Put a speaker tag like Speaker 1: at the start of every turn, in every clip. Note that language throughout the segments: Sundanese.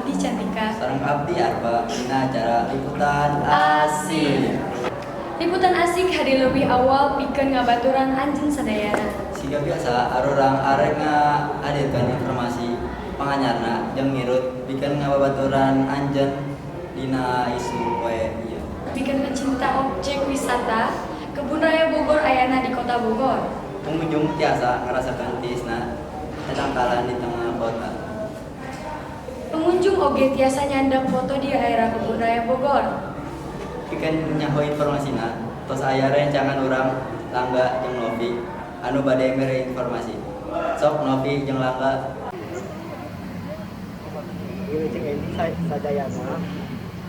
Speaker 1: Abdi Cantika.
Speaker 2: Sareng abdi Arba dina acara Liputan Asik.
Speaker 1: Liputan Asik hadir lebih awal pikeun ngabaturan anjeun sadayana.
Speaker 2: Siga biasa arurang arek ngahadirkeun informasi panganyarna jeung ngirut pikeun ngababaturan anjeun dina isu poe ieu.
Speaker 1: Pikeun pecinta objek wisata, Kebun Raya Bogor ayana di Kota Bogor.
Speaker 2: Pengunjung tiasa ngarasakeun tiisna tatangkalan di tengah kota.
Speaker 1: Pengunjung oge tiasa nyandak foto di area Kebun Raya Bogor.
Speaker 2: Pikeun nyaho informasina, tos aya rencangan urang Langga jeung Novi anu bade mere informasi. Sok, Novi jeung Langga.
Speaker 3: Wilujeng enjing sadayana.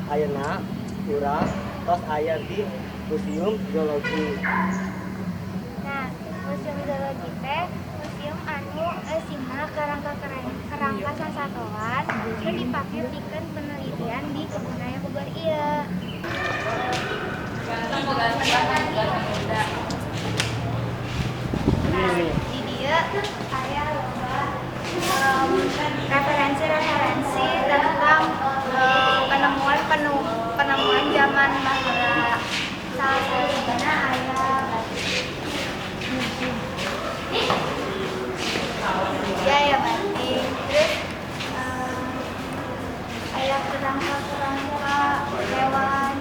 Speaker 3: Ayeuna urang tos aya di Museum Zoologi.
Speaker 4: Nah, Museum Zoologi teh museum anu eusina kerangka kerangka sasatoan nu dipake pikeun penelitian di Kebun Raya Bogor ieu. Nah, di dieu aya loba referensi-referensi tentang penemuan penemuan zaman baheula. Salah satunya aya batik. Ya, ya, batik. Terus aya kerangka-kerangka hewan.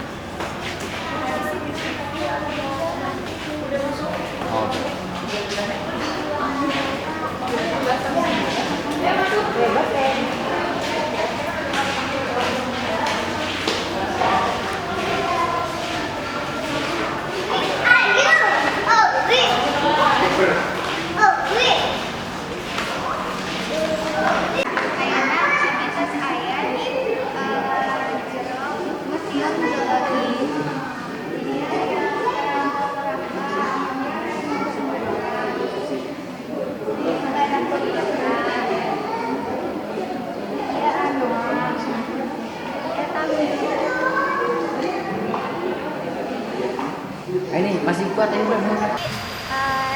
Speaker 4: Ayeuna abi tos aya di jero Museum Zoologi. Di dieu aya kerangka-kerangka badak betina. Ieu anoa. Eta.
Speaker 5: Ini masih kuat ini belum.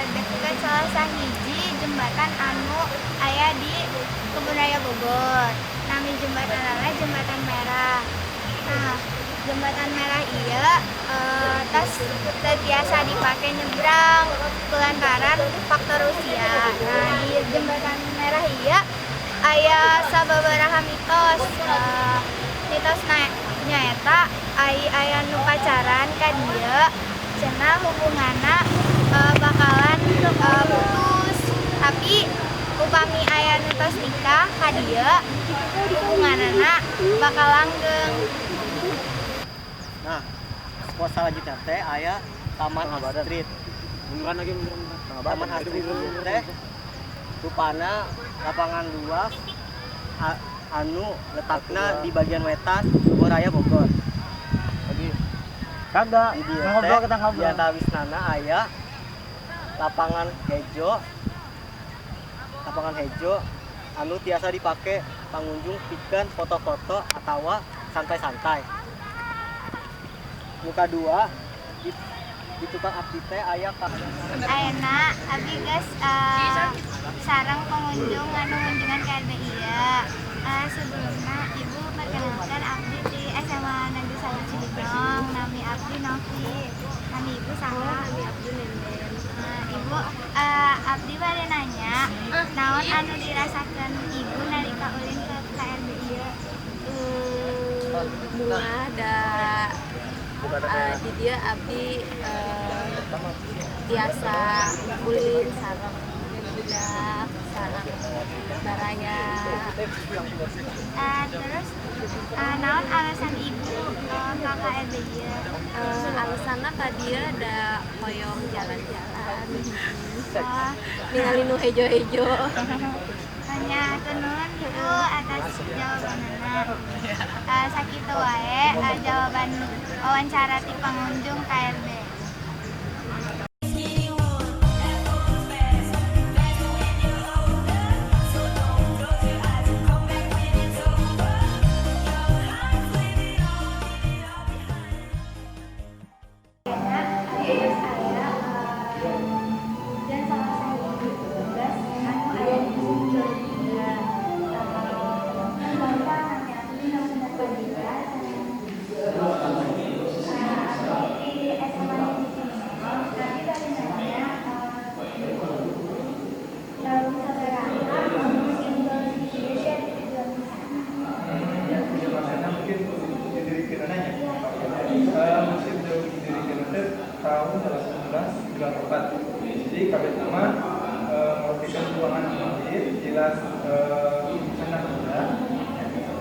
Speaker 4: Dekat salah sahiji jembatan anu aya di Kebun Raya Bogor. Nami jembatanna Jembatan Merah. Nah, Jembatan Merah ieu tos teu tiasa dipake nyebrang kulantaran faktor usia. Nah, di Jembatan Merah ieu aya sababaraha mitos. Mitosna nyaeta ai aya nu pacaran ka dieu cenah hubunganna bakalan putus, tapi upami aya nu tos nikah ka dieu hubunganna bakal langgeng.
Speaker 3: Nah, spot selanjutnya teh aya Taman Astrid. Taman Astrid teh rupana lapangan luas anu letakna di bagian wetan Bogor Raya Bogor.
Speaker 6: Kagak,
Speaker 3: Di dieu
Speaker 6: ngobrol
Speaker 3: teh
Speaker 6: kita ngobrol.
Speaker 3: Di antawisnana aya lapangan hejo. Lapangan hejo anu tiasa dipake pengunjung pikeun foto-foto atawa santai-santai. Muka dua di tukang abdi teh aya ka
Speaker 4: Ayeuna abi geus sareng pengunjung anu ngunjungan KRB ieu. Sebelumna Ibu perkenalkan, abdi di SMA Negeri 1 Cibinong, nami abdi Novi. Nami Ibu saha?
Speaker 1: Nami abdi Nenden.
Speaker 4: Nah, Ibu, abdi bade nanya, naon anu dirasakeun Ibu nalika ulin ke KRB ieu?
Speaker 7: Bunga da di dieu abdi tiasa ulin sareng budak sareng baraya.
Speaker 4: Terus naon alasan Ibu ka KRB ieu?
Speaker 7: Alasanna ka dieu da hoyong jalan-jalan,
Speaker 4: Oh,
Speaker 7: ningali nu hejo-hejo.
Speaker 4: Hanya nuhun, Ibu, atas jawabanana. Sakitu wae jawaban wawancara ti pengunjung KRB. Ayeuna abi geus aya dan salah sahiji petugas anu aya di Museum Zoologi ieu. Bapak, nami abdi
Speaker 6: Sejumlah tempat. Jadi kabeh nama merupakan ruangan hadir jelas sangat mudah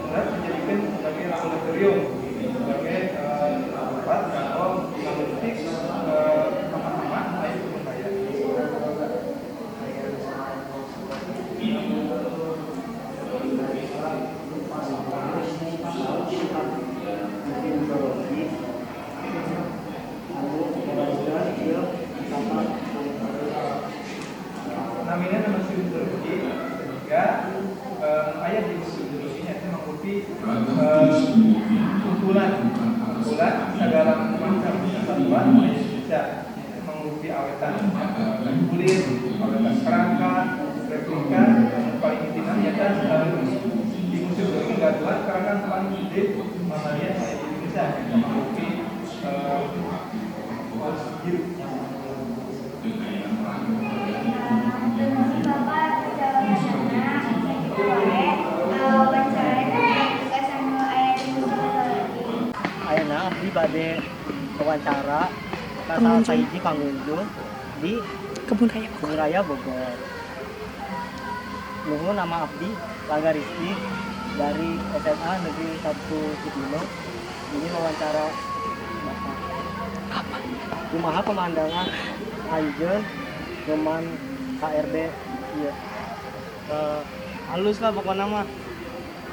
Speaker 6: dan dijadikan sebagai laboratorium, sebagai tempat kalau meneliti sama-sama ayo kebun raya.
Speaker 3: Museum zoologi anu ngabariskeun ieu wisata.
Speaker 6: Namanya nama museum zoologi sehingga aya di museum zoologi nya mangrupi kumpulan kumpulan segala macam satwa di Indonesia, mangrupi awetan kulit, awetan kerangka, replika. Anu paling intina nyata di museum zoologi gaduhan kerangka paling gede mamalia aya di Indonesia, mangrupi paus hirup.
Speaker 4: Terima Bapak atas jawabanana. Sakitu wae wawancara tentang tugas anu aya di Museum Zoologi.
Speaker 3: Ayeuna abdi bade wawancara ka salah sahiji pangunjung di
Speaker 1: Kebun Raya Bogor.
Speaker 3: Kebun Raya Bogor. Nuhun, nama abdi Langga Rizky dari SMA Negeri 1 Cibinong. Ini wawancara Bapak. Kumaha pemandangan anjeun ngeman KRB ieu?
Speaker 5: Halus lah pokoknya mah,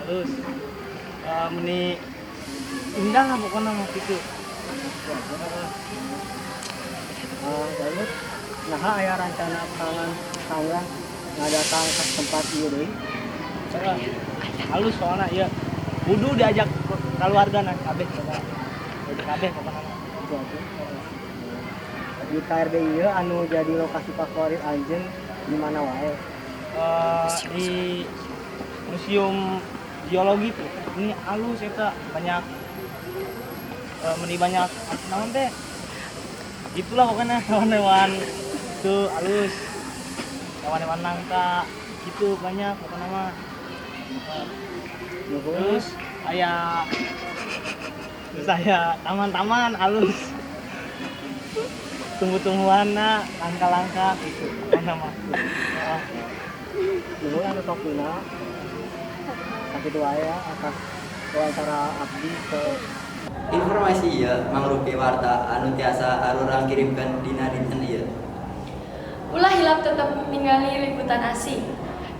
Speaker 5: halus. Meni indah lah pokoknya mah gitu.
Speaker 3: Lalu nah aya rencana kangen kanggo ngadatang ke tempat ieu deui?
Speaker 5: Halus soalnya ya kudu diajak keluarga nah kabeh pokoknya, diajak kabeh pokoknya mah.
Speaker 3: Itu aja. Di KRB ieu anu jadi lokasi favorit anjeun di mana wae?
Speaker 5: Di museum geologi tuh ini halus eta, banyak meni banyak naon teh gitulah pokoknya, hewan-hewan tuh halus, hewan-hewan langka gitu banyak pokoknya mah.
Speaker 3: Nuhun.
Speaker 5: Terus aya taman-taman halus, tumbuh-tumbuhan langka-langka gitu pokoknya mah.
Speaker 3: Nuhun anu topina. Sakitu wae ya atas wawancara abdi ke
Speaker 2: Informasi ieu mangrupi warta anu tiasa arurang kirimkeun dina dinten ieu.
Speaker 1: Ulah hilap tetep ningali liputan asing.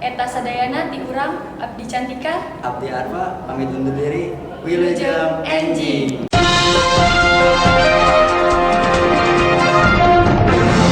Speaker 1: Eta sadayana ti urang, Abdi Cantika.
Speaker 2: Abdi Arfa pamit undur diri. Wilujeng enjing.